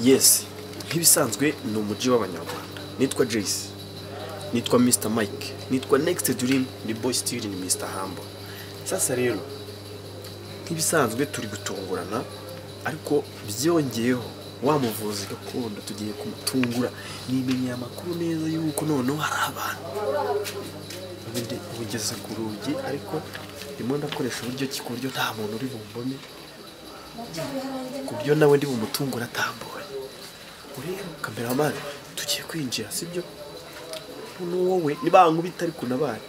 Yes, nk'ibisanzwe ni umujyi w'abanyarwanda. Nitwa Jayce, nitwa Mr Mike, nitwa Next Dream, ni Boy Still, ni Mr Humble. Sasa rero nk'ibisanzwe turi gutungurana, ariko byongeyeho wa muvuzi gakondo tugiye kumutungura. Nimenyeye amakuru neza yuko noneho hari abantu ugeze ku rugi, ariko ndimo ndakoresha uburyo ki ku buryo nta muntu uri bumbone, ku buryo nawe ndi bumutungura atambonye. Rero cameraman tugiye kwinjira, sibyo? Wowe nibankubita ariko nabari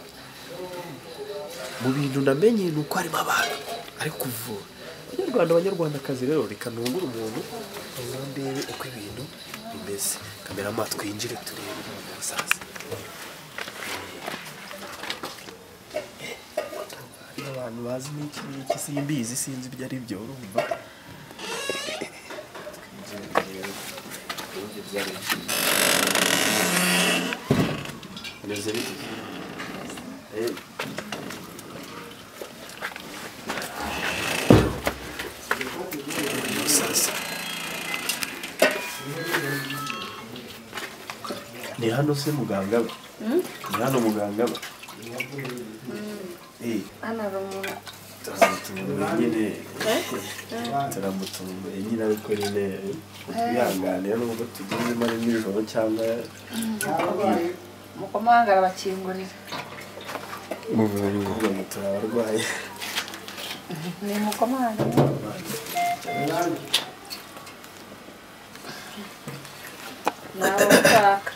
mu bintu namenye ni uko harimo abantu ari kuvura abanyarwanda abanyarwandakazi. Rero reka ntungure umuntu ndebe uko ibintu bimeze. Cameraman twinjire turebe sasa. Abantu bazi n'iki n'iki simbizi, sinzi ibyo ari byo, urumva. Bimeze bite? Sasa ni hano se muganga ba? Ni hano muganga ba? Turamutunguye nyine, ariko nyine twihanganira nubwo tugezemo ari nijoro cyangwa mukomanga arabakingurira. Muvuga ngo turi abarwayi. Ni mukomanga. Nawe ushaka.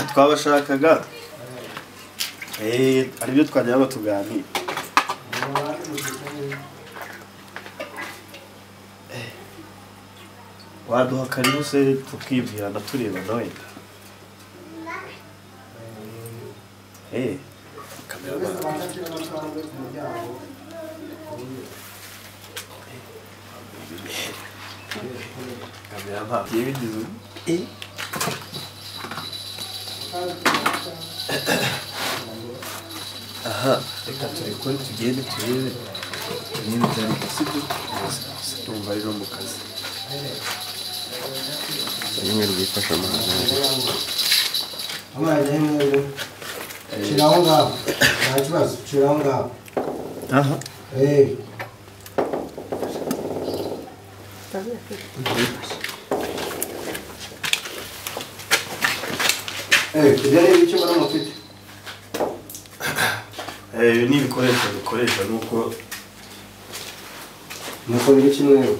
Twabashakaga aribyo twajya batuganira. Waduha karibu se tukibwirana turebana wenda. Cameraman cameraman bigize aha, reka turekore tugende turebe niba byari sibyo. Tumva rero mu kazi rimwe rwifasha amahanga. Shira aho ngaho, nta kibazo, shira aho ngaho. Aha. Ibyo ni ibiki mbona mufite? Ibi ni ibikoresho dukoresha nuko biri kimwe.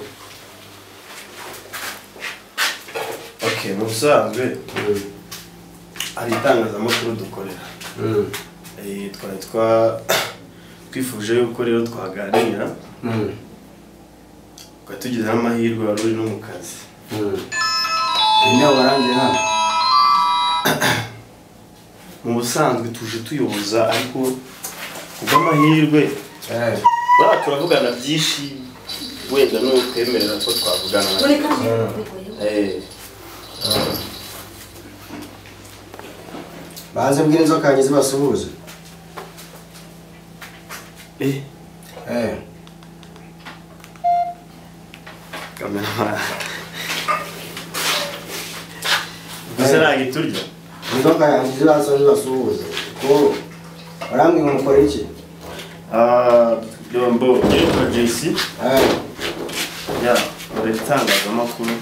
Okay, mu busanzwe hari itangazamakuru dukorera. Twari twifuje yuko rero twaganira, tukaba tugize n'amahirwe wari uri no mu kazi. Niyo warangiye hano? Mu busanzwe tuje tuyoboza, ariko kubw'amahirwe turavugana byinshi, wenda n'utwemerera ko twavugana. Baze mbwira inzoka yanjye zibasuhuze. Cameraman gusa ntabwo iturya. Inzoka yanjye zibasuhuze. Ko barambwira ngo mukore iki? Yombo, yitwa Jayce. Ya, nkora itangazamakuru.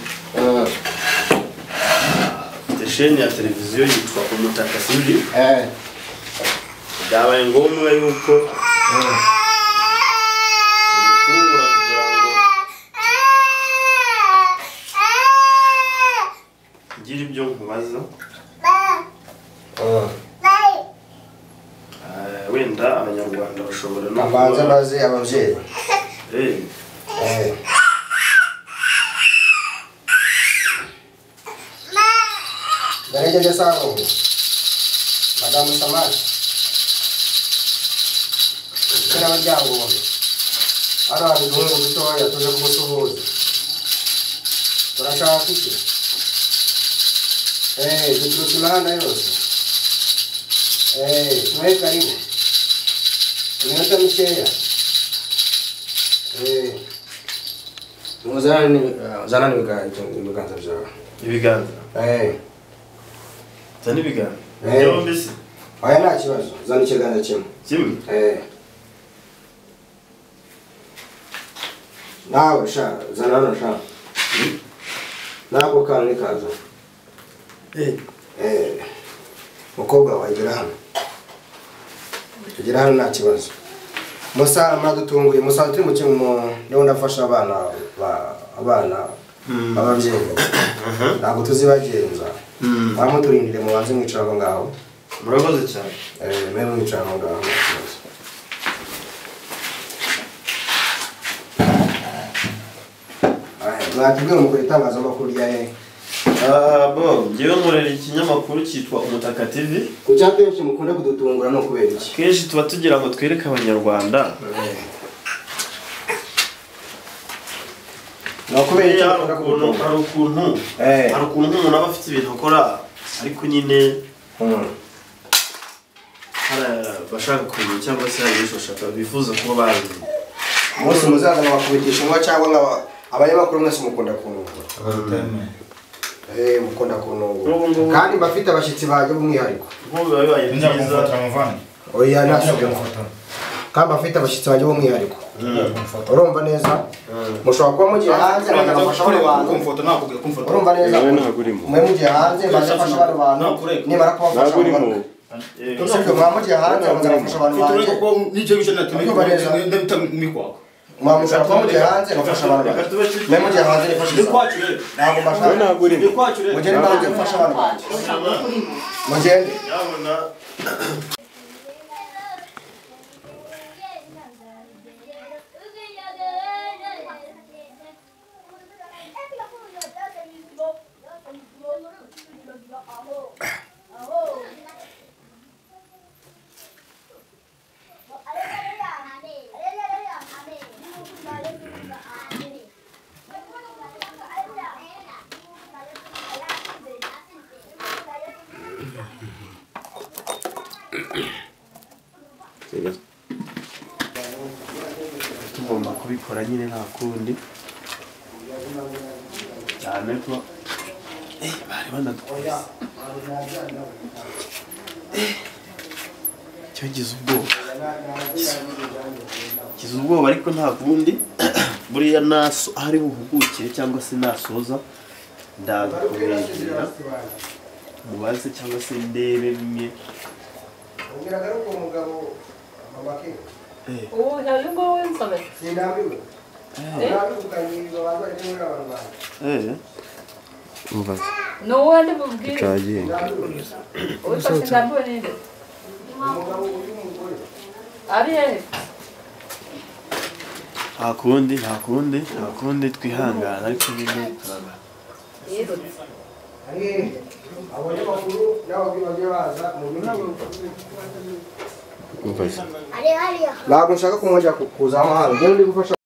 Mfite sheni ya televiziyo yitwa Umutaka TV. Byabaye ngombwa yuko tugutungura kugira ngo ngire ibyo nkubaza. Wenda abanyarwanda bashobora no kubanza bazi ababyeyi. Ndaregeje saro Madamu Samaki n'abaryango hano hari uduhungu dutoya tuje kumusuhuza. Turashaka iki? Duturutse imihanda yose. Tubahe karibu. Iminota mikeya. Uzana ibiganza byawe. Ibiganza? Zana ibiganza? Byombi se? Oya nta kibazo, zana ikiganza kimwe. Kimwe? Nawe sha, zana hano sha. Nako kantu nikaza. Mukobwa wawe hano. Tugera hano nta kibazo. Musa muradutunguye, Musa turi mu kimwe niho ndafasha abana abana ababyeyi. Ntabwo tuzibagenza. Bamuturindire mubanze mwicara aho ngaho. Murakoze cyane. Mwe mwicara aho ngaho nta kibazo. Mwatubwiye mukora itangazamakuru rya hehe? Bo, njyewe nkorera ikinyamakuru cyitwa Umutaka TV. Kuki akenshi mukunda kudutungura no kubera iki? Kenshi tuba tugira ngo twereke abanyarwanda. No kubera iki hari ukuntu hari ukuntu umuntu aba afite ibintu akora ariko nyine hari bashaka kumenya cyangwa se hari ibyo bashaka bifuza kuba bazi. Umunsi muzaza nkabakubitisha inkuba cyangwa nkaba abanyamakuru mwese mukunda kuntungura. Mukunda kuntungura. Kandi mbafite abashyitsi baje b'umwihariko. Nk'ubu biba bibaye byiza. Oya ntasubira. Kandi mbafite abashyitsi baje b'umwihariko. Urumva neza? Mushobora kuba mugiye hanze bagafasha bano bantu. Urumva neza? Mwe mugiye hanze bagafasha bano bantu. Nimara kubafasha mugaruke. Sibyo mwa mugiye hanze bagafasha abantu banjye. Mwa mushobora kuba mugiye hanze bafasha abantu banjye. Mwe mugiye hanze nifashisha. Ntabwo mbashaka. Mugende hanze mfasha abantu banjye. Mugende. Tugomba kubikora nyine nta kundi cyane ko bari banadukubise. Cyagize ubwoba, gize ubwoba ariko nta kundi. Buriya naso ari buhugukire cyangwa se nasoza ndaza kumwegera mubaze cyangwa se ndebe bimwe. Nta kundi, nta kundi, nta kundi twihangana ariko nyine turaba. Ntabwo nshaka kumwongera kuza hano.